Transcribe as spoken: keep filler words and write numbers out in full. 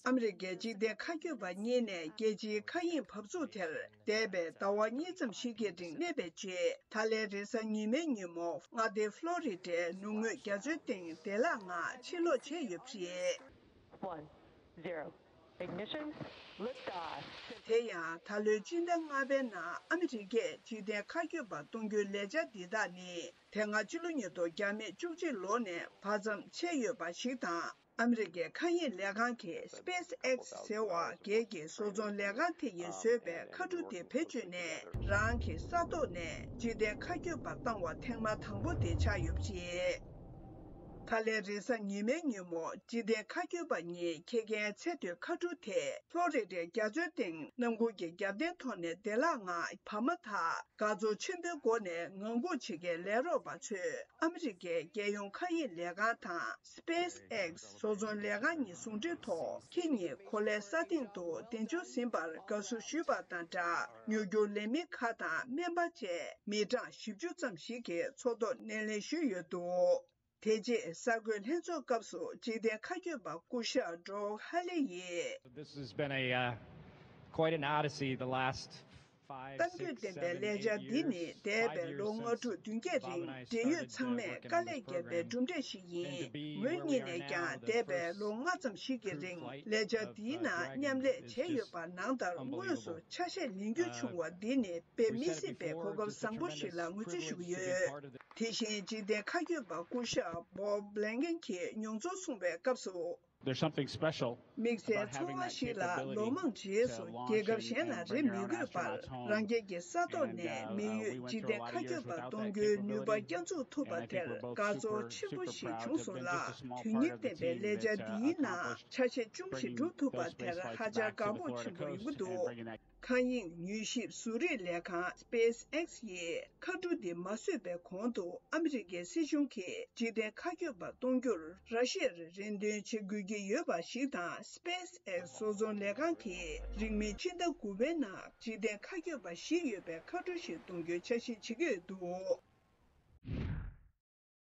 ཨ་མི་རི་ཀའི་འཇིག་རྟེན་མཁའ་སྐྱོད་པ་གཉིས་ནས་རྒྱལ་སྤྱིའི་མཁའ་དབྱིངས་བབས་ཚུགས་དེར་འདས་པའི་ཟླ་བ་གཉིས་ཙམ་ཞིག་གི་རིང་གནས་པའི་རྗེས། ད་ལན་རེས་གཟའ་ཉི་མའི་ཉིན་མོ་མངའ་སྡེ་ཧྥ་ལོ་རི་ཌའི་ནུབ་ངོས་རྒྱ་མཚོའི་སྟེང་བདེ་བླག་ངང་ཕྱིར་ལོག་བྱས་ཡོད་པ་རེད། One, zero. Ignition, liftoff. དེ་ཡང་ད་ལོའི་སྤྱི་ཟླ་ལྔ་པའི་ནང་ཨ་མི་རི་ཀས་འཇིག་རྟེན་མཁའ་སྐྱོད་པ་གཏོང་རྒྱུའི་ལས་འཆར་འདི་དག་ནི། དེ་སྔ་ཕྱི་ལོ་ཉིས་སྟོང་བརྒྱ་མེད་བཅུ་གཅིག་ལོ་ནས་བར་མཚམས་ཆད་ཡོད་པ་ཞིག་དང་། ཨ་མི་རི་ཀའི་མཁའ་དབྱིངས་ལས་ཁང་གི་སྤེ་སི་ཨེག་སི་ཟེར་བ་སྒེར་གྱི་བཟོ་ཚོང་ལས་ཁང་དེ་ཡིས་བཟོས་པའི་མཁའ་གྲུ་དེ་བེད་སྤྱོད་ནས་རང་གི་ས་ཐོག་ནས་འཇིག་རྟེན་མཁའ་སྐྱོད་པ་བཏང་བ་ཐེངས་མ་དང་པོ་དེ་ཆགས་ཡོད་པ་རེད། ད་ལན་རེས་གཟའ་ཉི་མའི་ཉིན་མོ་འཇིག་རྟེན་མཁའ་སྐྱོད་པ་གཉིས་འཁྱེར་མཁན་ཚད་མཐོའི་མཁའ་གྲུ་དེ་ཧྥ་ལོ་རི་ཌའི་རྒྱ་མཚོའི་སྟེང་གནམ་སྒོ་གི་རྒྱབ་རྟེན་ཐོག་ནས་བདེ་བླག་ངང་བབས་མ་ཐག་དགའ་ཚོར་ཆེན་པོའི་སྒོ་ནས་ངང་སྒུག་བྱེད་མཁན་ལས་རོགས་པ་ཚོས་ཨ་མི་རི་ཀའི་རྒྱལ་ཡོངས་མཁའ་དབྱིངས་ལས་ཁང་དང་སྤེ་སི་ཨེག་སི་བཟོ་ཚོང་ལས་ཁང་གཉིས་ཟུང་འབྲེལ་ཐོག་ཁྱེད་ཉིད་གོ་ལའི་ས་སྟེང་དུ་གདན་འཇོག་ཟིན་པར་དགའ་བསུ་ཞུས་པ་དང་སྦྲགས། མྱུར་སྐྱོབ་ལས་མི་ཁག་དང་སྨན་པ་བཅས་མི་གྲངས་བཞི་བཅུ་ཙམ་ཞིག་གིས་ཚོགས་ཐོག་སྣེ་ལེན་ཞུས་ཡོད་འདུག་དེ་རྗེས་གསར་འགོད་ལྷན་ཚོགས་སྐབས་སུ་འཇིག་རྟེན་མཁའ་སྐྱོད་པ་སྐུ་ཞབས་ཌོག་ཧ་ལེ་ཡིས། This has been a, uh, quite an odyssey the last five, གཏམ་རྒྱུད་six, ལྡན་པའི་seven, ལས་འཆར་འདི་ནི་འདས་པའི་ལོ་ལྔ་དྲུག་བདུན་བརྒྱད་རིང་འབྲེལ་ཡོད་ཚང་མས་དཀའ་ལས་བརྒྱབ་པའི་གྲུབ་འབྲས་ཤིག་ཡིན། ངོས་གཉིས་ནས་ཀྱང་འདས་པའི་ལོ་ལྔ་ཙམ་ཞིག་གི་རིང་ལས་འཆར་འདིའི་ནང་མཉམ་ལས་བྱས་ཡོད་པ་ནང་ལྟར་དངོས་སུ་ཆ་ཤས་ལེན་རྒྱུ་བྱུང་བ་འདི་ནི་དཔེ་མི་སྲིད་པའི་གོ་སྐབས་བཟང་པོ་ཞིག་ལ་ངོས་འཛིན་ཞུ་གི་ཡོད། དེ་བཞིན་འཇིག་རྟེན་མཁའ་སྐྱོད་པ་སྐུ་ཞབས་བོབ་ལེན་ཀེན་གྱིས་མྱོང་ཚོར་གསུངས་པའི་སྐབས་སུ། There's something special དམིགས་བསལ་ཚོར་བ་ཞིག་ལ་ལོ་མང་རྗེས་སུ་རྒྱལ་ཁབ་གཞན་ལ་རེ་མི་དགོས་པར་རང་རྒྱལ་གྱི་ས་ཐོག་ནས་མི་ཡུལ་འཇིག་རྟེན་མཁའ་སྐྱོད་པ་གཏོང་རྒྱུའི་ནུས་པ་བསྐྱར་འཛུགས་ཐུབ་པ་དེར་དགའ་ཚོར་ཆེན་པོ་ཞིག་བྱུང་སོང་ལ། དོན་སྙིང་ལྡན་པའི་ལས་འཆར་འདིའི་ནང་ཆ་ཤས་ཅུང་ཞིག་སྒྲུབ་ཐུབ་པ་དེར་ཧ་ཅང་དགའ་སྤོབས་ཆེན་པོ་ཡོང་གི་འདུག་མཁའ་དབྱིངས་མྱུལ་ཞིབ་བཟོ་རིག་ལས་ཁང་སྤེ་སི་ཨེག་སི་ཡིས་མཁའ་གྲུ་འདི་མ་བཟོས་པའི་གོང་དུ་ཨ་མི་རི་ཀའི་སྲིད་གཞུང་གིས་འཇིག་རྟེན་མཁའ་སྐྱོད་པ་གཏོང་རྒྱུར་ར་ཤི་ཡར་རེ་འདུན་བྱེད་དགོས་ཀྱི་ཡོད་པ་ཞིག་དང་། སྤེ་སི་ཨེག་སི་བཟོ་ཚོང་ལས་ཁང་གིས་རིང་མིན་ཕྱི་ཟླ་དགུ་པའི་ནང་འཇིག་རྟེན་མཁའ་སྐྱོད་པ་བཞི་ཡོད་པའི་མཁའ་གྲུ་ཞིག་གཏོང་རྒྱུའི་འཆར་གཞི་བྱེད་ཀྱི་ཡོད་འདུག